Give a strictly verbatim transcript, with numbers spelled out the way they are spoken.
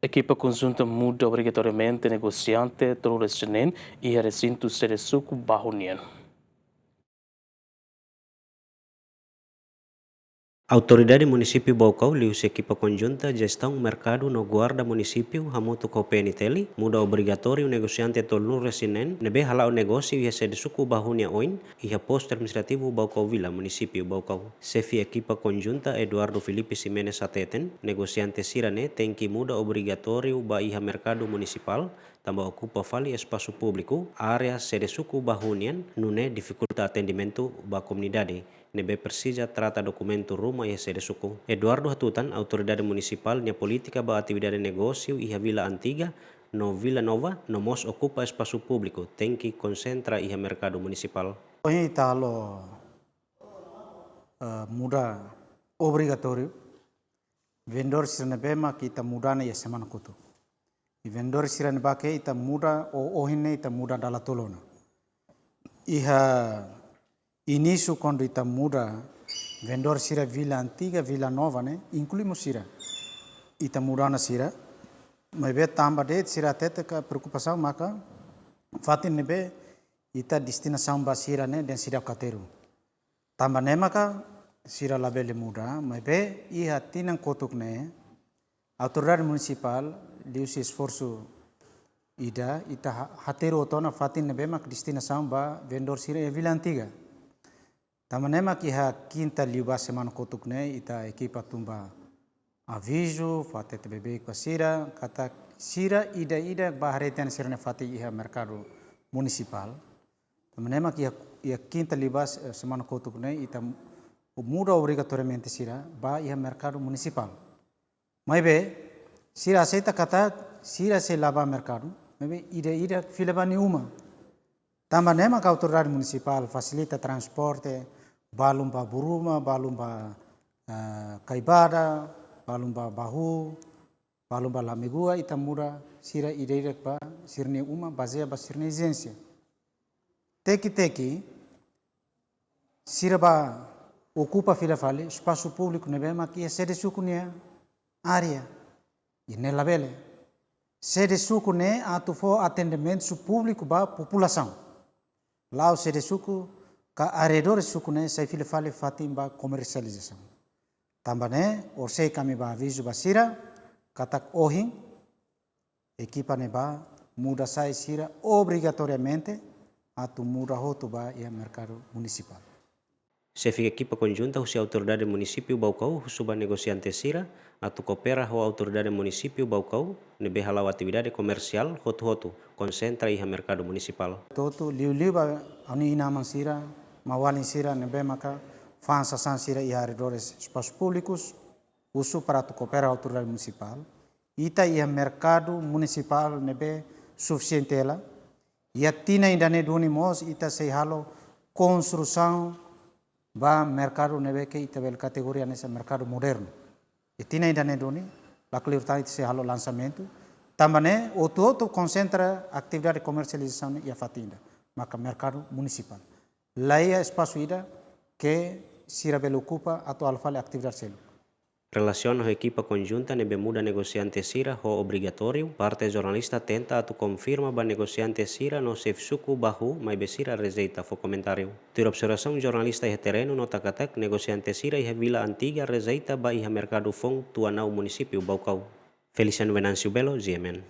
Ekipa konjunta muda obrigatoriamente negosiante tolu resin neen iha resintu sede suku Bahu nian. Autoridade Munisípiu Baucau liuhusi ekipa konjunta Jestaun Merkadu no Guarda Munisípiu hamutuk ho P N T L muda obrigatóriu negosiante tolu resin neen ne'ebé hala'o negósiu iha sede suku Bahu nia oin, iha Postu Administrativu Baucau Vila, Munisípiu Baucau. Xefe ekipa konjunta Eduardo Filipe Ximenes hateten, negosiante sira-ne'e tenke muda obrigatóriu ba iha merkadu munisipál, tanba okupa fali espasu públiku, área sede suku Bahu nian, nune'e difikulta atendimentu ba komunidade ne'ebé presiza trata dokumentu ruma iha sede suku. Eduardo hatutan, autoridade munisipál nia polítika ba atividade negósiu iha Vila Antiga no Vila Nova, no mós okupa espasu públiku, tenke konsentra iha merkadu munisipál. Ohin ita halo, eh, muda obrigatóriu vendedór sira ne'ebé mak ita muda ona iha semana kotuk. I vendedór sira ne'ebá ke ita muda, o, ohin ne'e ita muda dala tolu ona. Iha inísiu kuandu ita muda vendedór sira Vila Antiga, Vila Nova ne'e, inklui mós sira. Ita muda ona sira, maibé tanba de'it sira hatete katak preokupasaun maka fatin ne'ebé ita destinasaun ba sira-ne'e dehan seidauk hatene. Tanba ne'e maka sira labele muda, maibé iha tinan kotuk ne'e, autoridade munisipál liuhusi esforsu ida, ita ha-, hatene hotu ona fatin ne'ebé mak destinasaun ba vendedór sira iha Vila Antiga. Tanba ne'e mak iha kinta liubá semana kotuk ne'e ita ekipa tun ba avizu, fó hatete beibeik ba sira, katak sira ida-idak bá haree tiha ona sira-nia fatin iha merkadu munisipál. Tanba ne'e mak iha, iha kinta liubá se-, semana kotuk ne'e ita mu-, muda obrigatoriamente sira bá iha merkadu munisipál. Maibé, sira aseita katak sira sei la bá merkadu, maibé ida-idak fila ba nia uma. Tanba ne'e mak autoridade munisipál fasilita transporte, balun ba Buruma, balun ba, eh, Kaibada, balun ba Bahu, balun ba Lamegua, ita muda sira ida-idak ba sira-nia uma, bazeia ba sira-nia ezijénsia. Teki-teki, sira bá okupa fila fali espasu públiku ne'ebé mak iha sede suku nia área. I ne'e labele. Sede suku ne'e atu fó atendimentu públiku ba populasaun. La'o sede suku ka arredores suku ne'e sai fila fali fatin ba komersializasaun. Tanba ne'e, orsida ami bá avizu ba sira, katak ohin, ekipa ne'ebá muda sai sira obrigatoriamente atu muda hotu ba iha merkadu munisipál. Xefe ekipa konjunta husi autoridade munisípiu Baucau husu ba negosiante sira atu koopera ho autoridade munisípiu Baucau ne'ebé hala'o atividade komersiál hotu-hotu, konsentra iha merkadu munisipál. Hotu-hotu liuliu ba ami inan-aman sira, maun-alin sira ne'ebé maka fa'an sasán sira iha arredores espasu públikus, husu para atu koopera autoridade munisipál. Ita iha merkadu munisipál ne'ebé sufisiente hela. Iha tinan ida-ne'e duni mós ita sei halo konstrusaun ba merkadu ne'ebé ke ita bele kategoria hanesan merkadu modernu. Iha tinan ida-ne'e duni, lakleur tan ita sei halo lansamentu. Tanba ne'e, hotu-hotu konsentra atividade komersializasaun iha fatin ida, maka merkadu munisipál. La iha espasu ida ke sira bele okupa atu halo fali atividade seluk. Relasiona ho ekipa konjunta ne'ebé muda negosiante sira ho obrigatóriu, parte jornalista tenta atu konfirma ba negosiante sira no xefe suku Bahu, maibé sira rejeita fó komentáriu. Tuir observasaun jornalista iha terrenu nota katak negosiante sira iha Vila Antiga rejeita bá iha merkadu foun Tuanau, munisípiu Baucau. Feliciano Venâncio Belo, G M N.